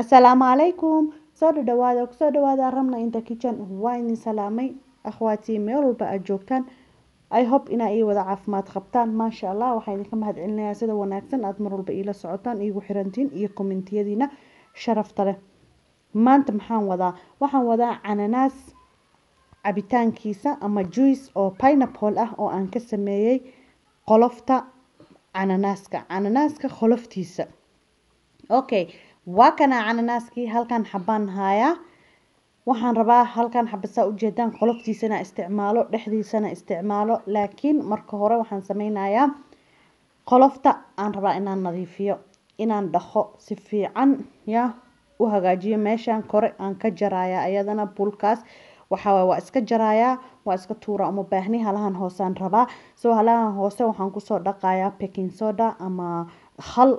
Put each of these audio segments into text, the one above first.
Assalaamu calaykum, soo dhadhawaada, kusoo dhawaada Ramla in the Kitchen. Waa idin salaamay, akhwaatii, meel walba aad joogtaan. I hope inaa ii wada caafimaad qabtaan, maasha Allah. Waxaan idinka mahad celinayaa sida wanaagsan aad mar walba iila socotaan, iigu xirantiin iyo kommentiyadiina sharafta leh. Maanta maxaan wadaa? Waxaan wadaa cananaas cabitaankiisa ama juice oo pineapple ah oo aan ka sameeyey qolofta cananaaska, cananaaska qoloftiisa. Okay, waa kana cananaaskii. Halkan xabaan hayaa. Waxaan rabaa halkan xabasaa ujeedaan qoloftiisana isticmaalo, dhexdiisana isticmaalo, laakiin marka hore waxaan sameynayaa qolofta aan rabaa inaan nadiifiyo, inaan dhaqo si fiican, ya u hagaajiyo. Meeshaan kore aan ka jarayaa, ayadana bulkaas waxaa waa iska jarayaa, waa iska tuuraa, uma baahni. Halahan hoosaan rabaa. So halahan hoose waxaan kusoo dhaqayaa baking soda ama khal,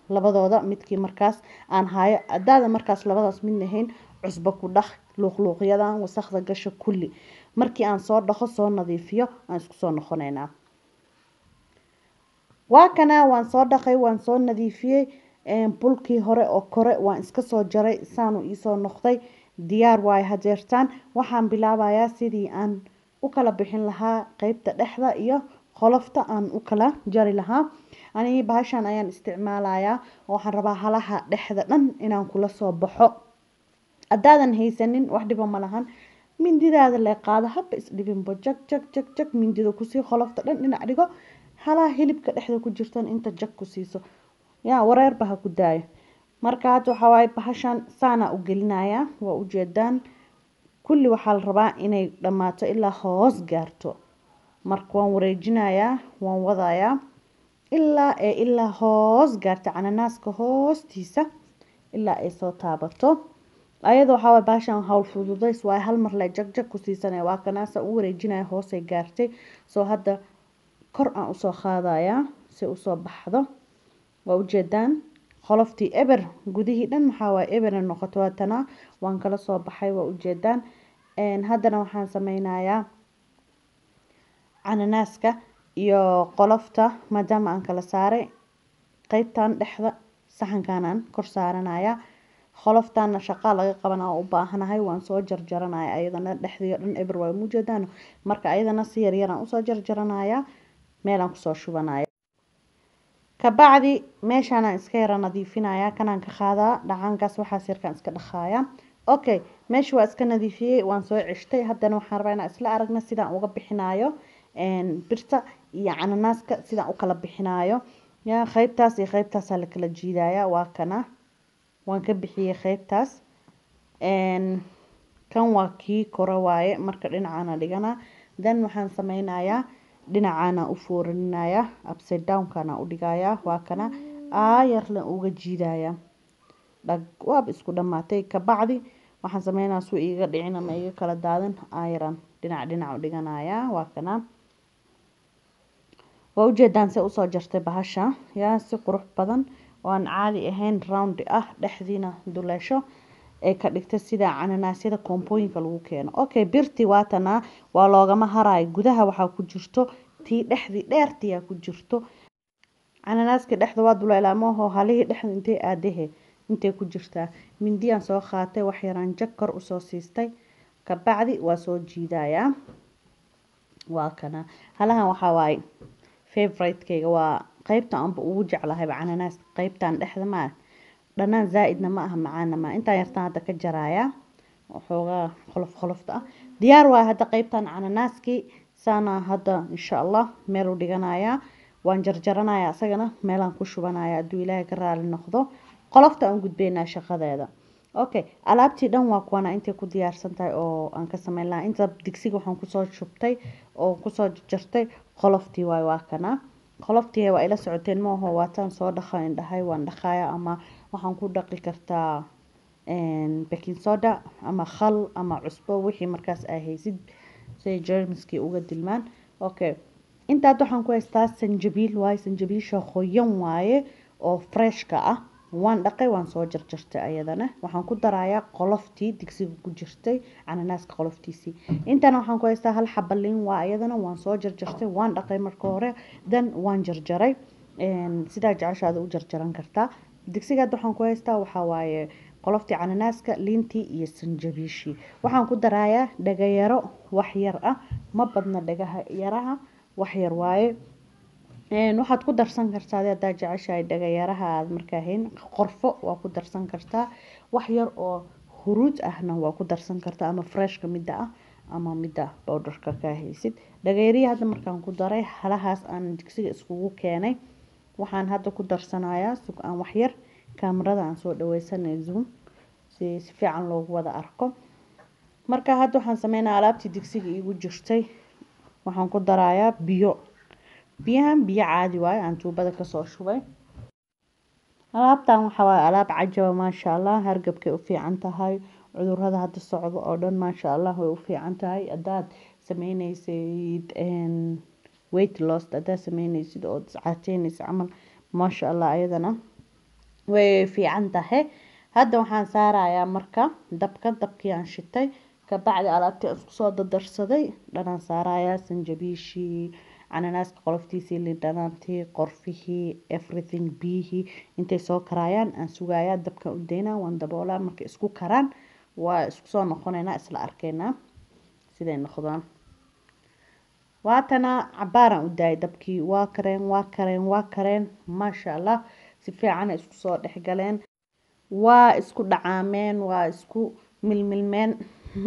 labadooda midkii markaas aan hayo. Hadaada markaas labadaas midna hayn, cusbo ku dhaq luuqluuqyadan wasaqda gasho kulli. Markii aan soo dhaqo, soo nadiifiyo, aan isku soo noqonaynaa. Waa kana, waan soo dhaqay, waan soo nadiifiyey. Bulkii hore oo kore waan iska soo jaray, saanu iisoo noqday, diyaar waayo. Hadeertaan waxaan bilaabayaa sidii aan u kala bixin lahaa qeybta dhexda iyo qolofta aan u kala jari lahaa. Anigi bahashan ayaan isticmaalayaa. Waxaan rabaa halaha dhexda dhan inaan kula soo baxo. Haddaadan haysanin, wax dhiba ma lahan, mindidaada lee qaado, haba isdhibinbo. Jag jag jag jag mindida kusii, qolofta dhan dhinac dhigo, halaha hilibka dhexda ku jirtan inta jag ku siiso, yaa wareerba ha ku daayo. Marka hadda waxaa waaye bahashan saanaa u gelinayaa, waa ujeedaan. Kulli waxaa la rabaa inay dhammaato ilaa hoos gaarto. Marka waan wareejinayaa, waan wadayaa ilaa ee ilaa hoos gaarto, cananaaska hoostiisa ilaa ay soo taabato. Ayada waxaa waye bahashan hawl fududays waaye, hal mar le jag jag ku siisanaya. Waa kanaasa u wareejinaya, hoosay gaartay. Soo hadda kor aan usoo qaadayaa si usoo baxdo. Waa ujeedaan, qoloftii eber, gudihii dhan maxaa waaye, eber noqoto. Waa tana, waan kala soo baxay, waa ujeedaan. Haddana waxaan sameynayaa cananaaska iyo qolofta. Maadaama aan kala saaray, qeybtan dhexda saxankanaan kor saaranaya. Qoloftana shaqaa laga qabana oo u baahanahay, waan soo jarjaranaya. Ayadana dhexdii oo dhan eber waa, mujeedaan. Marka ayadana si yar yaraan usoo jarjaranaya, meelaan kusoo shubanaya. Kabacdi meeshaanaan iska yara nadiifinaya, kanaan ka qaadaa dhacaankaas, waxaas yarkaan iska dhaqaaya. Okay, meesha waa iska nadiifiyey, waan soo ceshtay. Haddana waxaan rabaa inaan isla aragna sidaan uga bixinayo birta iyo cananaaska, sidaan u kala bixinayo. Ya qeybtaas iyo qeybtaasaa la kala jiidaya. Waa kana, waan ka bixiyey qeybtaas. Kan waa kii kore waaye. Marka dhinacaana dhigana, then waxaan sameynayaa dhinacaana u foorinaya, upside downkana u dhigaya. Waa kana, aayarna uga jiidaya, dhag, waaba isku dhamaatay. Kabacdi waxaan sameynaya suu iiga dhicin ama iga kala daadin, aayaran dhinac dhinac u dhiganaya. Waa kana, waa ujeedaan se usoo jartay bahasha, yaa si qurux badan oo aan caadi ahayn, round ah, dhexdiina duleesho ee ka dhigtay sida cananaasyada koombooyinka lagu keeno. Okay, birti waatanaa, waa loogama harayo. Gudaha waxaa ku jirto tii dhexdii dheertiyaa ku jirto. Cananaaska dhexda waa duleelaa maaho, halihii dhexda intay aadahe, intay ku jirtaa. Mindiyaan soo qaatay, wax yaraan jag kor usoo siistay, kabacdi waa soo jiidayaa. Waa kana halahan, waxaa waaye favoritekeyga, waa qeybta aanba ugu jeclahayba cananaaska, qeybtan dhexda. Ma dhanaan zaa-idna ma aha, macaana ma. Intaan yartaan hadda ka jarayaa, waxoogaa qolof qolofta ah. Diyaar waaye hadda qeybtan cananaaskii, saana hadda insha Allah meel u dhiganayaa. Waan jarjaranayaa, isagana meelaan ku shubanaya hadduu Ilaahay ka raali noqdo. Qolofta aan gudbeynaa shaqadeeda. Okay, alaabtii dhan waa kuwana, intay ku diyaarsan tahay oo aan ka sameyn lahaa. Inta digsiga waxaan kusoo shubtay oo kusoo jartay qoloftii waay. Waa kana qoloftii, waa ila socoteen maaho? Waataan soo dhaqa indhahay, waan dhaqaya. Ama waxaan ku dhaqi kartaa baking soda ama khal ama cusbo, wixii markaas aa haysid, si germskii uga dilmaan. Okay, intaad waxaan ku haystaa sanjabiil waaye, sanjabiisha qoyan waaye oo freshka ah. Waan dhaqay, waan soo jarjartay. Ayadana waxaan ku darayaa qoloftii digsiga ku jirtay, cananaaska qoloftiisii. Intana waxaan ku haystaa hal xaba liin waa, ayadana waan soo jarjartay, waan dhaqay marka hore, then waan jarjaray. Sidaa jeceshaada u jarjaran kartaa. Digsiga hadda waxaan ku haystaa waxaa waaye qoloftii cananaaska, liintii iyo sanjabiishii. Waxaan ku darayaa dhagayaro wax yar ah, ma badna dhagaha yaraha, wax yar waaye. Waxaad ku darsan kartaa haddaad jeceshahay dhagayaraha aad markaa hayn, qorfo waa ku darsan kartaa, wax yar oo huruud ahna waa ku darsan kartaa, ama freshka midda ah ama midda powderka ka haysid. Dhagayarihii hadda markaan ku daray halahaas aan digsiga iskugu keenay, waxaan hadda ku darsanayaa sug aan wax yar kaamirada aan soo dhaweysanay zoom si si fiican loogu wada arko. Marka hadda waxaan sameynayaa alaabtii digsiga iigu jirtay, waxaan ku darayaa biyo. Biyahan biyo caadi waaye aan tuubada kasoo shubay. Alaabtan waxaa waaye alaab cajaba maasha Allah, hargabkay u fiican tahay, cudurrada hadda socdo oo dhan maasha Allah way u fiican tahay. Haddaad sameyneysid weight loss, haddaad sameyneysid oo iscaateyneysid camal, maasha Allah ayadana way fiican tahay. Hadda waxaan saarayaa marka dabka, dabkii aan shitay kabacdi alaabtii aan isku soo dardarsaday dhanaan saarayaa, sanjabiishii, cananaaska qoloftiisii, liin dhanaantii, qorfihii, everything, biyihii intay soo karayaan aan sugayaa, dabka u daynaa, waan daboolaa. Markay isku karaan waa isku soo noqonaynaa, isla arkaynaa siday noqdaan. Waatana cabaaraan u daayay dabkii, waa kareen, waa kareen, waa kareen, maasha Allah, si fiican ay isku soo dhex galeen, waa isku dhacaameen, waa isku milmilmeen,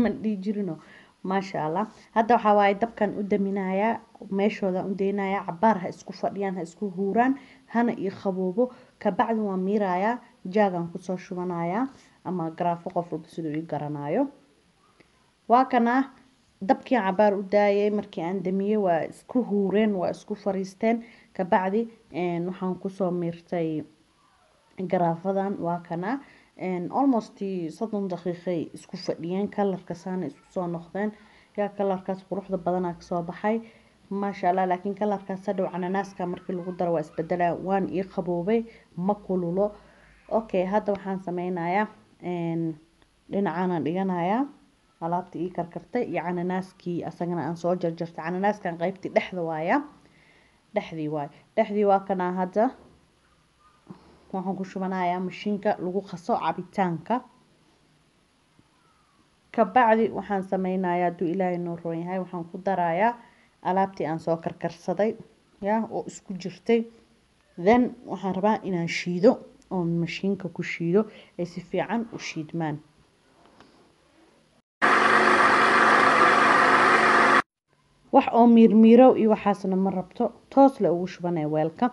ma dhihi jirino, maasha Allah. Hadda waxaa waaye dabkan u daminayaa, meeshoodan u daynayaa, cabaar ha isku fadhiyaan, ha isku huuraan, hana ii qaboobo. Kabacdi waan miirayaa, jaagaan kusoo shubanayaa ama garaafo, qof walba siduu ii garanayo. Waa kana dabkii cabaar u daayay, markii aan damiyey waa isku huureen, waa isku fariisteen. Kabacdi waxaan kusoo miirtay garaafadan, waa kana almost 30 daqiiqay isku fadhiyeen, kalarka saana isku soo noqdeen. Yaa kalarkaas quruxda badanaa kasoo baxay maasha Allah. Laakiin kalarkaas hadhow cananaaska markii lagu daro waa isbedelaa. Waan ii qaboobay, ma kululo. Okay, hadda waxaan sameynayaa dhinacaanaan dhiganayaa alaabtii ii karkartay iyo cananaaskii asagana aan soo jarjartay. Cananaaskan qaybtii dhexda waaya, dhexdii waay, dhexdii waa kanaa. Hadda waxaan ku shubanayaa mashiinka lagu qaso cabitaanka. Kabacdi waxaan sameynayaa, hadduu Ilaahay noo roon yahay, waxaan ku darayaa alaabtii aan soo karkarsaday ya oo isku jirtay. Then waxaan rabaa inaan shiido oon mashiinka ku shiido ay si fiican u shiidmaan. Wax oo miirmiirow iyo waxaasna ma rabto, toos le ugu shubanaya weelka.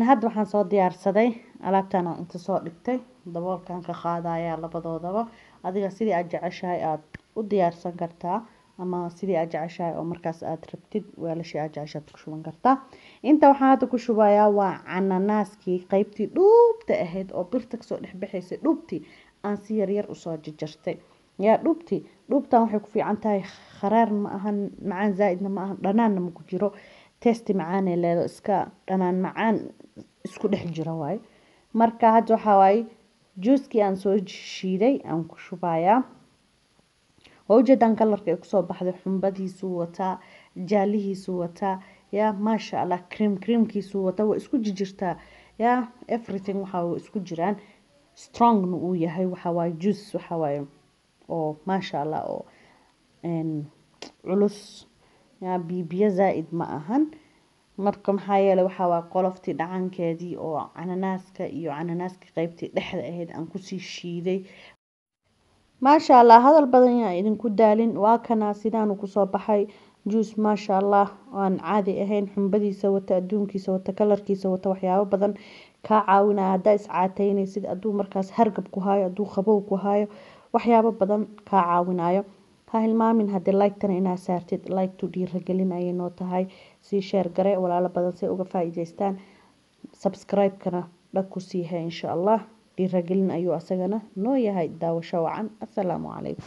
Hadda waxaan soo diyaarsaday alaabtan aan inta soo dhigtay, daboolkan ka qaadaya labadoodaba. Adiga sidii aad jeceshahay aad u diyaarsan kartaa, ama sidii aad jeceshahay oo markaas aad rabtid weelashii aad jeceshahay ku shuban kartaa. Inta waxaan hadda ku shubayaa waa cananaaskii qaybtii dhuubta ahayd oo birta kasoo dhex baxaysay, dhuubtii aan si yaryar usoo jarjartay. Yaa dhuubtii, dhuubtan waxay ku fiican tahay kharaar ma ahan, macaan zaaidna ma ahan, dhanaanna ma ku jiro, testi macaanay leedo, iska dhanaan macaan isku dhex jira waaye. Marka hadda waxaa waaye juuskii aan soo shiiday aan ku shubayaa. Waa ujeedaan kalarka ay kusoo baxday, xumbadiisuu wataa, jaalihiisuu wataa, yaa maasha Allah, cream creamkiisuu wataa, waa isku jijirtaa, yaa everything waxa waa isku jiraan, strongna uu yahay. Waxa waaye juice waxa waaye oo maasha Allah oo culus, yaa biyo zaaid ma ahan. Marka maxaa yeelay waxaa waaye qoloftii dhacankeedii oo cananaaska iyo cananaaska qaybtii dhexda ahayd aan kusii shiiday maasha Allah. Hadal badan yaan idinku daalin, waa kana sidaanu kusoo baxay juice maasha Allah aan caadi ahayn, xumbadiisa wata, adduunkiisa wata, kalarkiisa wata, waxyaabo badan kaa caawinaya haddaa iscaateynaysid, hadduu markaas hargab ku haayo, hadduu qabow ku haayo, waxyaabo badan kaa caawinayo. Ha hilmaamin haddii like-tana inaad saartid, like-tu dhiiragelin ayay noo tahay. Sii share gare walaalo badan si ay uga faa'iidaystaan, subscribe-kana dhag ku sii hay insha Allah, dhiiragelin ayuu asagana noo yahay. Daawasho wacan, assalaamu calaykum.